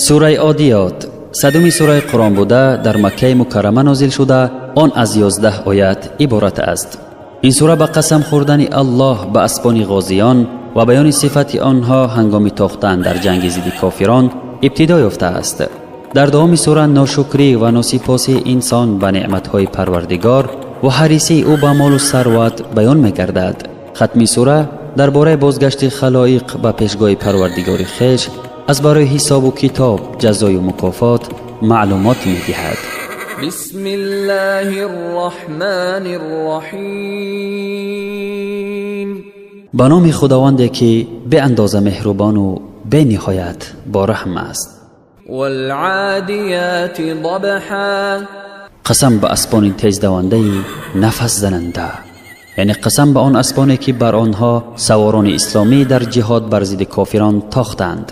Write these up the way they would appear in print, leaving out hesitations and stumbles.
Сураи Одиёт садуми сураи Қуръон буда, дар Маккаи Мукаррама нозил шуда, он аз 11 оят иборат аст. Ин сура ба қасам хӯрдани Аллоҳ ба аспони ғозиён ва баёни сифати онҳо ҳангоми тохтан дар ҷанги зидди кофирон ибтидо ёфтааст. Дар давоми сура ношукрӣ ва носипосии инсон ба неъматҳои Парвардигор ва ҳарисии ӯ ба молу сарват баён мегардад. Хатми сура дар бораи бозгашти халоиқ ба пешгоҳи Парвардигори хеш аз барои ҳисобу китоб, ҷазою мукофот маълумот медиҳад. بسم الله الرحمن الرحيم. Ба номи Худованде, ки беандоза меҳрубону бениҳоят бораҳм аст. والعاديات ضبحا. Қасам ба аспони тездавандаи нафасзананда, яъне қасам ба он аспоне, ки бар онҳо саворони исломӣ дар ҷиҳод бар зидди кофирон тохтанд.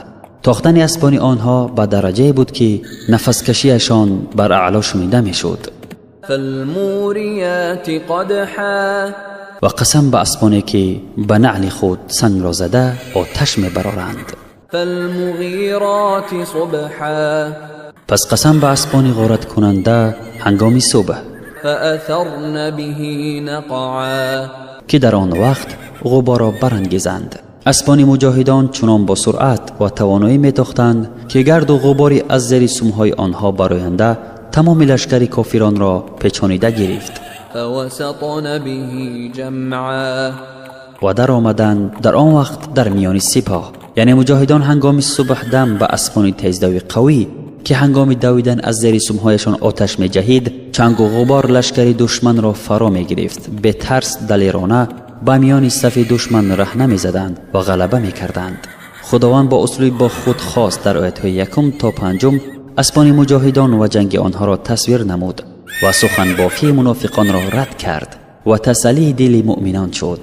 Тохтани аспони онҳо ба дараҷае буд, ки нафаскашиашон бар аъло шунида мешуд. فالموريات قدحا. Ва қасам ба аспоне, ки ба наъли худ сангро зада оташ мебароранд. فالمغيرات صبحا. Пас қасам ба аспони ғораткунанда ҳангоми субҳ. فأثرن به نقعا. Ки дар он вақт ғуборро барангезанд. Аспони муҷоҳидон чунон бо суръат ва тавоноӣ метохтанд, ки гарду ғубори аз зери сумҳои онҳо бароянда тамоми лашкари кофиронро печонида гирифт. فوسطن به جمعا. Ва даромаданд дар он вақт дар миёни сипоҳ, яъне муҷоҳидон ҳангоми субҳдам ба аспони тездавӣ қавӣ, ки ҳангоми давидан аз зери сумҳояшон оташ меҷаҳид, чангу ғубор лашкари душманро фаро мегирифт, бетарс далерона ба миёни сафи душман раҳна мезаданд ва ғалаба мекарданд. Худованд бо услуби бо худ хос дар оятҳои якум то панҷум аспони муҷоҳидон ва ҷанги онҳоро тасвир намуд ва суханбофии мунофиқонро рад кард ва тасаллии дили муъминон шуд.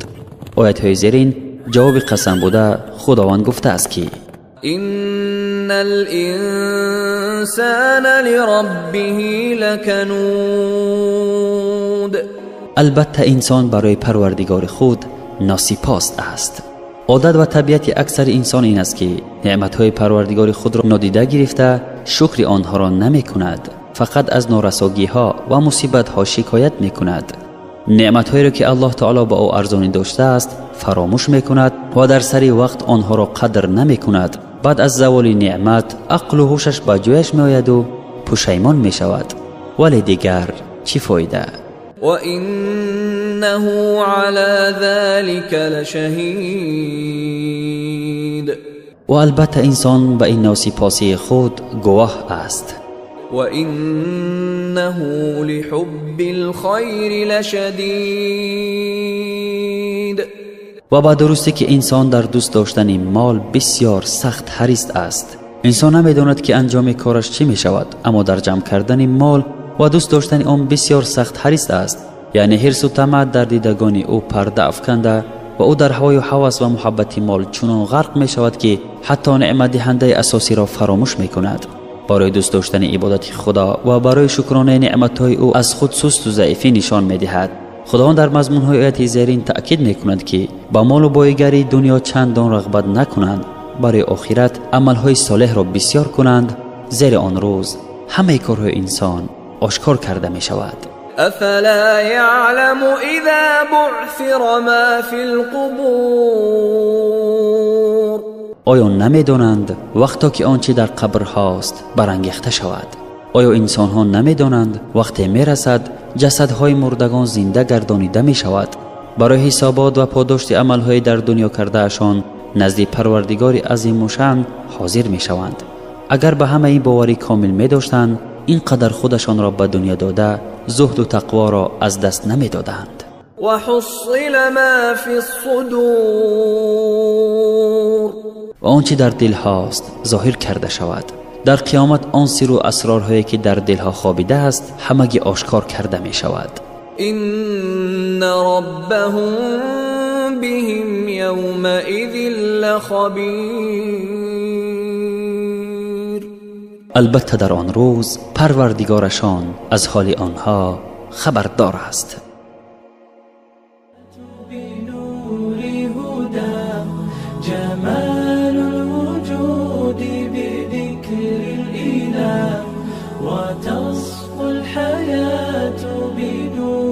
Оятҳои зерин ҷавоби қасам буда, Худованд гуфтааст, ки إن الإنسان لربه لكنود. Албатта, инсон барои Парвардигори худ носипос аст. Одат ва табиати аксари инсон ин аст, ки неъматҳои Парвардигори худро нодида гирифта, шукри онҳоро намекунад, фақат аз норасогиҳо ва мусибатҳо шикоят мекунад. Неъматҳоеро, ки Аллоҳ таоло ба ӯ арзонӣ доштааст, фаромӯш мекунад ва дар сари вақт онҳоро қадр намекунад. Баъд аз заволи неъмат ақлу ҳушаш ба ҷояш меояду пушаймон мешавад, вале дигар чӣ фоида? وإنه على ذلك لشهيد. Ва албатта, инсон ба ин носипосии худ гувоҳ аст. وإنه لحب الخير لشديد. Ва ба дурустӣ, ки инсон дар дӯст доштани мол бисёр сахт ҳарис аст. Инсон намедонад, ки анҷоми кораш чӣ мешавад, аммо дар ҷамъ кардани мол ва дӯст доштани он бисёр сахт ҳарис аст, яъне ҳирсу тамаъ дар дидагони ӯ парда афканда ва ӯ дар ҳавою ҳавас ва муҳаббати мол чунон ғарқ мешавад, ки ҳатто неъматдиҳандаи асосиро фаромӯш мекунад. Барои дӯст доштани ибодати Худо ва барои шукронаи неъматҳои ӯ аз худ сусту заифӣ нишон медиҳад. Худованд дар мазмунҳои ояти зерин таъкид мекунад, ки ба молу боигарии дунё чандон рағбат накунанд, барои охират амалҳои солеҳро бисёр кунанд, зери он рӯз ҳамаи корҳои инсон ошкор карда мешавад. أفلا يعلم إذا بعثر ما في القبور. Оё намедонанд, вақто ки он чӣ дар қабрҳост барангехта шавад? Оё инсонҳо намедонанд, вақте мерасад, ҷасадҳои мурдагон зинда гардонида мешавад, барои ҳисобот ва подошти амалҳои дар дунё кардаашон назди Парвардигори азимушаън ҳозир мешаванд? Агар ба ҳамаи ин боварӣ комил медоштанд, ин қадар худашонро ба дунё дода, зуҳду тақворо аз даст намедоданд. وحصل ما في الصدور. Ва он чӣ дар дилҳост зоҳир карда шавад. Дар қиёмат он сирру асрорҳое, ки дар дилҳо хобидааст, ҳамагӣ ошкор карда мешавад. إن ربهم بهم يومئذ لخبير. Албатта, дар он рӯз Парвардигорашон аз ҳоли онҳо хабардор аст. بنور هدى جمال الوجود بذكر. إلينا وتصفو الحياة بنور.